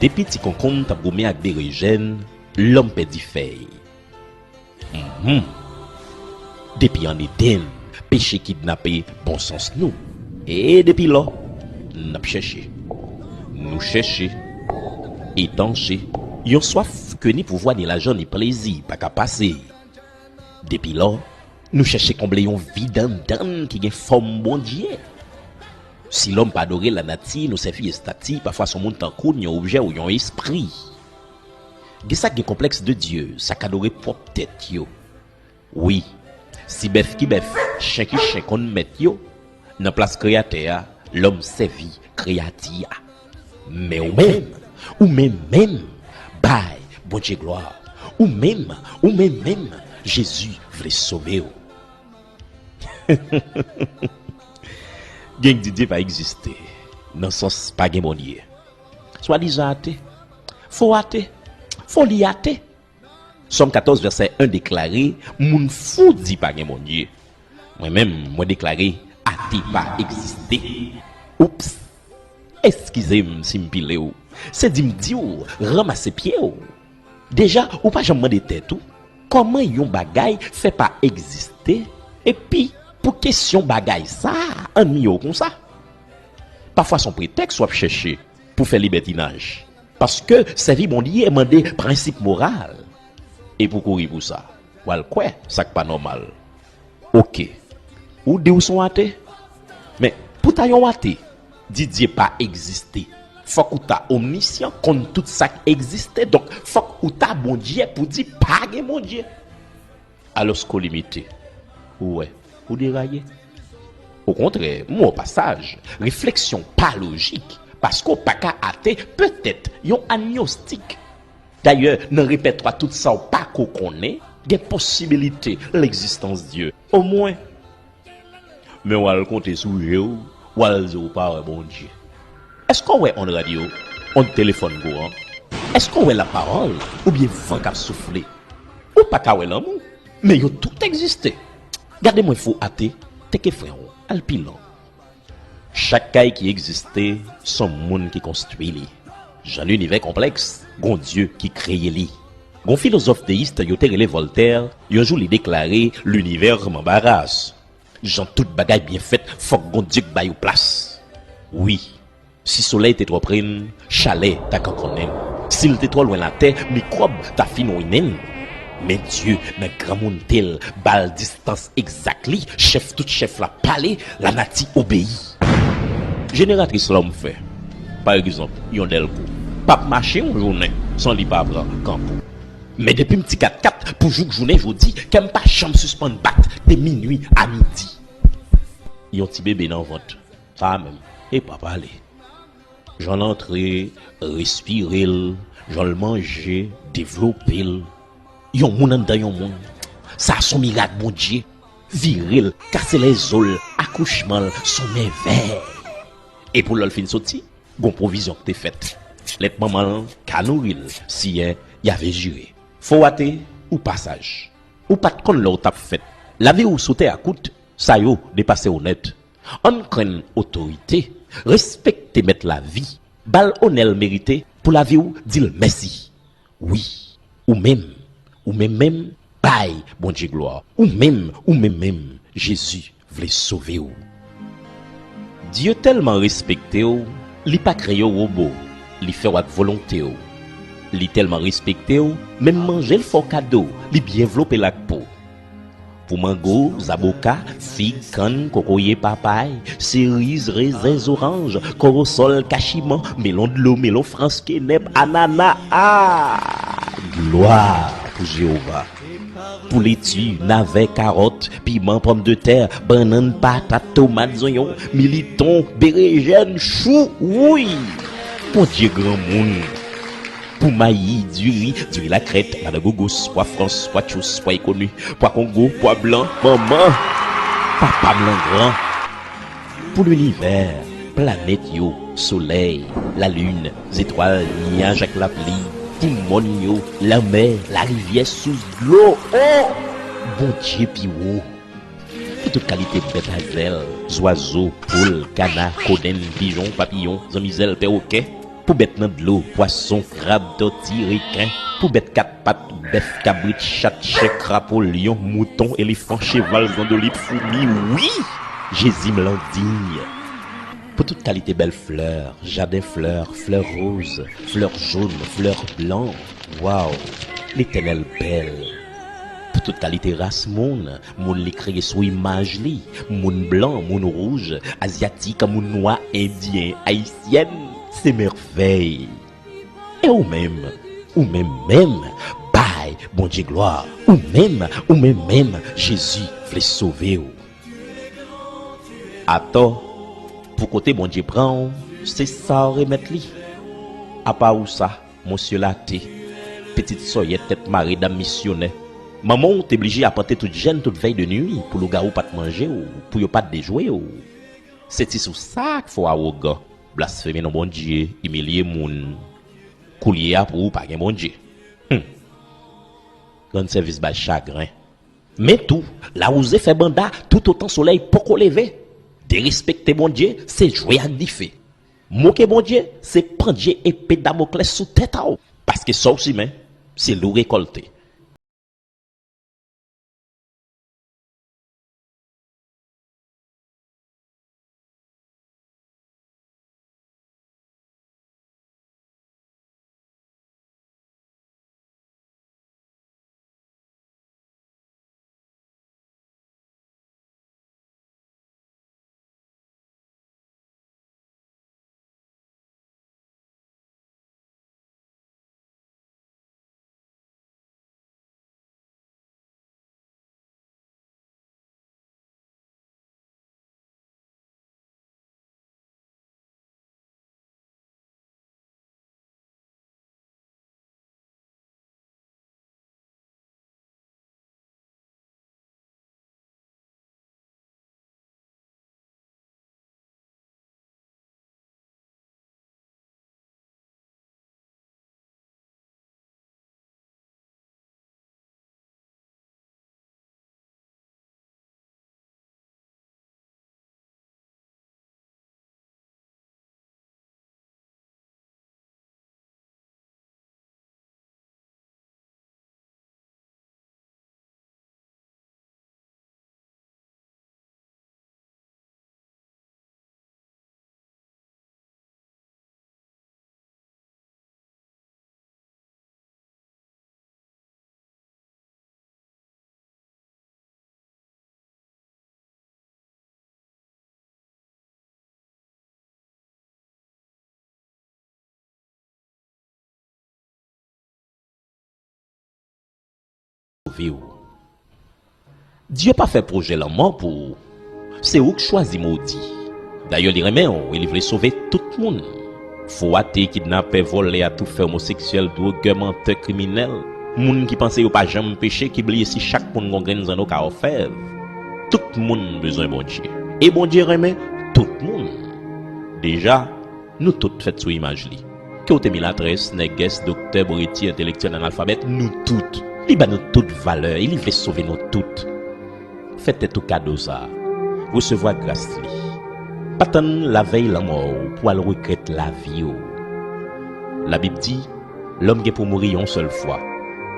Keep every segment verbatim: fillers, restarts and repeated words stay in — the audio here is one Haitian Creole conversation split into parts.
Depi ti konkonm t ap goumen ak berejèn, lòm pèdi fèy. Mhm. Depi ann Edenn, peche kidnape bon sans nou. E depi lò, n ap chèche. Nou chèche, etanje, yon swaf ke ni pouvwa, ni lajan, ni plezi pa ka pase. Depi lò, nou chèche konble yon vid anndan n ki gen fòm Bondye. Si lòm pa adore lanati, nou sèvi estati, pafwa s on moun tankou n, yon objè ou yon espri. Gen sa k gen konplèks de Dye, sa k adore pwòp tèt yo. Wi, si bèf ki bèf, chen ki chen konn mèt yo, nan plas Kreyatè a, lòm sèvi kreyati a. Men ou menm, ou menm menm, bay Bondye glwa. Ou menm, ou menm menm, Jezi vle sove w. Gen k di Dye pa egziste, nan sans pa gen Bondye. Swadizan ate, fo ate, foli ate. Sòm katòz vèsè en deklare, moun fou di pa gen Bondye. Mwen menm, mwen deklare, ate pa egziste. Oups! Eskize m si m pile w. Se di m di w, ranmase pye w. Deja, ou pa janm mande tèt ou, kòman yon bagay fè pa egziste? Epi, pou kesyon bagay sa a, ann miyo konsa. Pafwa s on pretèks w ap chèche pou fè libètinaj. Paske sèvi Bondye mande prensip moral. E pou kouri pou sa, w al kwè sa k pa nòmal. Oke. Ou di w s on ate? Men, pou ta yon ate, di Dye pa egziste, fòk ou ta omnisyan, konn tout sa k egziste. Donk, fòk ou ta Bondye pou di pa gen Bondye. Alòske w limite. Ou wè, ou deraye. Okontrè, m wè w pa saj. Refleksyon pa lojik, paske w pa ka ate petèt yon agnostik. Dayè, nan repètwa tout sa w pa ko konnen, gen posibilite legzistans Dye. Omwen, men w al konte sou je w, w al di w pa wè Bondye. Èske w wè on radyo, on telefòn kouran? Èske w wè lapawòl oubyen van k ap soufle? Ou pa ka wè lanmou, men yo tout egziste. Gade mwen fou ate, teke fren w, al pi lwen. Chak kay ki egziste, s on moun ki konstwi li. Jan linivè konplèks, gon Dye ki kreye li. Gon filozòf teyis yo te rele Voltaire, yon jou li deklare, linivè manbaras. Jan tout bagay byen fèt, fòk gon Dye k ba yo plas. Wi, si solèy te twò pre n, chalè ta kankonnen n. Si l te twò lwen latè, mikwòb ta fin winnen n. Men Dye, nan granmounte l, ba l distans egzak li, chèf tout chèf la pale, lanati obeyi. Jeneratris lòm fè, pa egzanp, yon dèlko, p ap mache yon jounen san li pa pran kanpo. Men depi m ti katkat pou jouk jounen jodi, kè m pa janm sispann bat de minui a midi. Yon ti bebe nan vant, sa menm, e pa pale. Jan l antre, respire l, jan l manje, devlope l. Yon moun anndan yon moun. Sa s on mirak Bondye. Vire l, kase lèzo l, akouchman l, s on mèvèy. E pou lè l fin soti, gon pwovizyon k te fèt. Lèt manman l ka nouri l, si y a, y avait juré. Fò w ate, ou pa saj. Ou pa t konn lè w t ap fèt. Lavi w sou tè a kout, sa yo depase w nèt. Ann krenn otorite, respekte mèt lavi, ba l onè l merite pou lavi w, di l mèsi. Wi, ou menm, ou menm menm, bay Bondye glwa. Ou menm, ou menm menm, Jezi vle sove w. Dye tèlman respekte w, li pa kreye w wobo, li fè w ak volonte w. Li tèlman respekte w, menm manje l fè w kado, li byen vlope l ak po. Pou mango, zaboka, fig, kann, kokoye, papay, seriz, rezen, zoranj, korosòl, kachiman, melon dlo, melon frans, kenèp, anana, a! Glwa pou Jewova! Pou leti, navè, kawòt, piman, pòmdetè, bannann, patat, tomat, zonyon, militon, berejèn, chou, wouy! Bondye granmoun! Pou mayi, diri, diri lakrèt, madangougous, pwa frans, pwa tchous, pwa ekoni, pwa kongo, pwa blan, manman, papa m lan gran. Pou linivè, planèt yo, solèy, lalin, zetwal, nyaj ak lapli, pou mòn yo, lanmè, larivyè, sous dlo, o! Bondye pi wo. Pou tout kalite bèt a zèl, zwazo, poul, kana, kodenn, pijon, papiyon, zanmizèl, pèwokè. Pou bèt nan dlo, pwason, krab, tòti, reken. Pou bèt kat pat, bèf, kabrit, chat, chen, krapo, lyon, mouton, elefan, cheval, zandolit, foumi, wi! Jezi m landiy. Pou tout kalite bèl flè, jaden flè, flè roz, flè jòn, flè blan. Waw! Letènèl bèl. Pou tout kalite ras moun, moun li kreye sou imaj li, moun blan, moun wouj, azyatik, moun nwa, endyen, ayisyèn, se mèvèy. E ou menm, ou menm menm, bay Bondye glwa. Ou menm, ou menm menm, Jezi vle sove w. Atò, pou kote Bondye pran w, se sa w remèt li. Apa ou sa, Monsye Late, pitit sòyèt tèt mare dam misyonè. Manman w te blije apante tout jèn tout vèy de nwi pou lougawou pa t manje w, pou yo pa t dejwe w. Se ti sou sa k fè w awogan, blasfeme non Bondye, imilye moun. Koulye a pou ou pa gen Bondye. Hum. Rann sèvis bay chagren. Men tou, lawouze fè banda toutotan solèy poko leve. Derespekte Bondye, se jwe ak dife. Moke Bondye, se pandye epe Damoklès sou tèt a w. Paske sa w simen, se li w rekòlte. Sove w. Dye pa fè pwojè lanmò pou ou. Se ou k chwazi modi. Dayè, li renmen w e li vle sove tout moun. Fou, ate, kidnapè, vòlè, atoufè, omoseksyèl, dwogè, mantè, kriminèl, moun ki panse yo pa janm peche, ki bliye si chak moun gon grenn zanno ka òfèv. Tout moun bezwen Bondye. E Bondye renmen tout moun. Deja, nou tout fèt sou imaj li. Ke w te milatrès, nègès, doktè, breti, entelektyèl, analfabèt, nou tout. Li ba nou tout valè e li vle sove nou tout. Fè tèt ou kado sa a. Resevwa gras li. Pa tann lavèy lanmò w pou w al regrèt lavi w. Labib di, lòm gen pou mouri yon sèl fwa.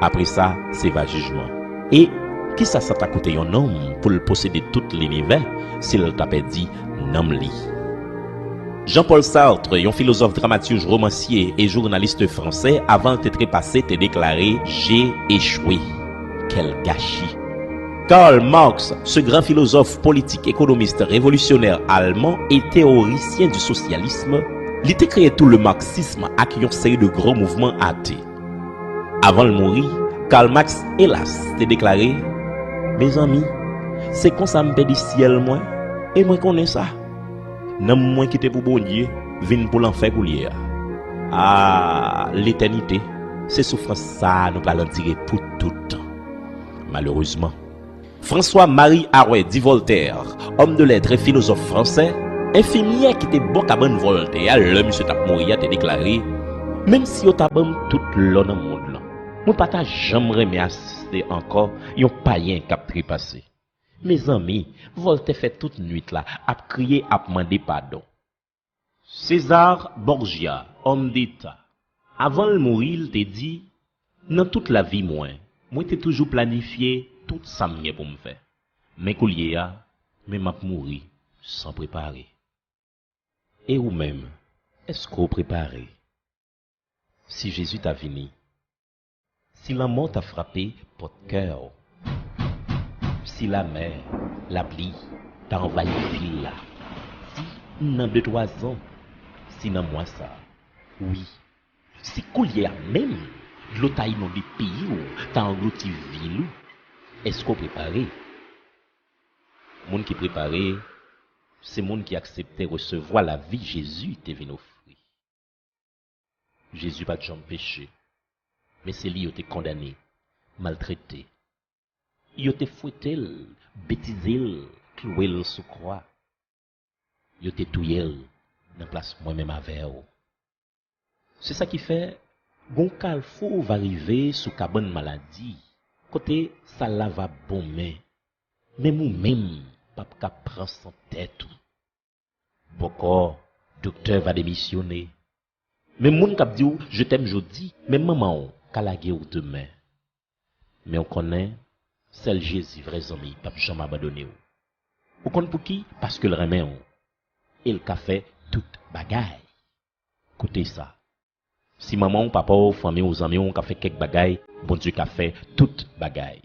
Apre sa, se va jijman. E kisa sa ta koute yon nonm pou l posede tout linivè si l ta pèdi nanm li? Jean-Paul Sartre, yon filozòf, dramatij, romansye e jounalis fransè, avan l te trepase, te deklare, J'ai échoué. Quel gâchis! Karl Marx, ce grand philosophe politique, économiste, révolutionnaire allemand et théoricien du socialisme, li te kreye tou le marxisme ak yon seri de gwo mouvman ate. Avan l mouri, Karl Marx, elas, te deklare, Mezanmi, se konsa m pèdi syèl mwen, e mwen konnen sa. Nanm mwen ki te pou Bondye vin pou lanfè koulye a. A, letènite, se soufrans sa a nou pral andire pou tout tan. Malerezman, François-Marie Arouet dit Voltaire, homme de lettres et philosophe français, enfimyè ki te bò kabann Voltaire a lè misye t ap mouri a te deklare, menm si yo ta ban m tout lò nan mond lan, mwen pa ta janm renmen asiste ankò yon payen k ap trepase. Mezanmi, Voltaire fè tout nwit la ap kriye, ap mande padon. César Borgia, Òm deta. Avan l mouri, l te di, nan tout lavi mwen, mwen te toujou planifye tout sa m gen pou m fè. Men koulye a, men m ap mouri san prepare. E ou menm, èske w prepare? Si Jezi ta vini, si lanmò ta frape pòt kè w, si lamè, lapli ta anvayi vil la, si nan de twa zan, si nan mwa sa, wi, si koulye a menm, dlo ta inonde peyi w, ta anglouti vil ou, èske w prepare? Moun ki prepare, se moun ki aksepte resevwa lavi Jezi te vin ofri. Jezi pa t janm peche, men se li yo te kondane, maltrete. Yo te fwete l, betize l, klouwe l sou kwa. Yo te touye l nan plas mwen menm avè w. Se sa ki fè, gon kalfou va rive sou kabann maladi, kote sal la va bonmen, menm ou menm p ap ka pran san tèt ou. Bòkò, doktè va demisyone. Menm moun k ap di w je t'aime jodi, menm manman w ka lage w demen. Men w konnen, sèl Jezi vrè zanmi p ap janm abandone w. Ou konn pouki? Paske l renmen w. E l ka fè tout bagay. Koute sa. Si manman w, papa w, fanmi w, zanmi w ka fè kèk bagay, Bondye ka fè tout bagay.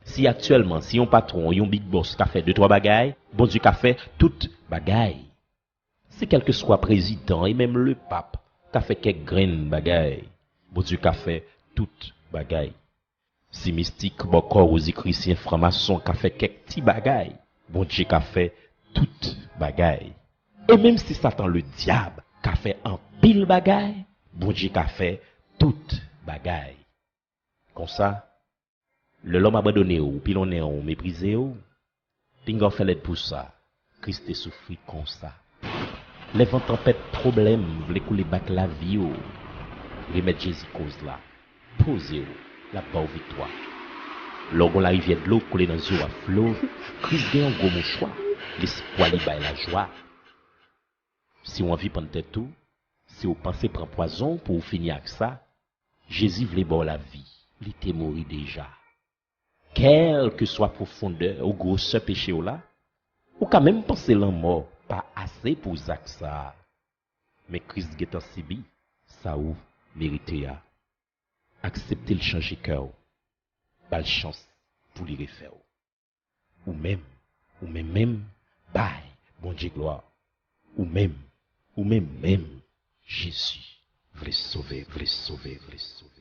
Si aktyèlman, si yon patwon, yon big boss ka fè de twa bagay, Bondye ka fè tout bagay. Si kèlkeswa prezidan e menm lepap ka fè kèk grenn bagay, Bondye ka fè tout bagay. Si mistik, bòkò, wozikrisyen, franmason ka fè kèk ti bagay, Bondye ka fè tout bagay. E menm si Satan Ledyab ka fè anpil bagay, Bondye ka fè tout bagay. Konsa, lè lòm abandone w, pilonnen w, meprize w, pinga w fè lèd pou sa. Kris te soufri konsa. Lè van tanpèt pwoblèm vle koule bak lavi w, remèt Jezi koz la. Poze w, l ap ba w viktwa. Lè w gon larivyè dlo k koule nan zye w a flo, Kris gen yon gwo mouchwa, lespwa li bay lajwa. Si w anvi pann tèt ou, si w panse pran pwazon pou w fini ak sa, Jezi vle ba w lavi, li te mouri deja. Kèlkeswa pwofondè ou gwosè peche w la, ou ka menm panse lanmò pa ase pou zak sa a. Men Kris gentan sibi sa ou merite a. Aksepte l chanje kè w. Ba l chans pou li refè w. Ou menm, ou menm menm, bay Bondye glwa. Ou menm, ou menm menm, Jezi vle sove, vle sove, vle sove.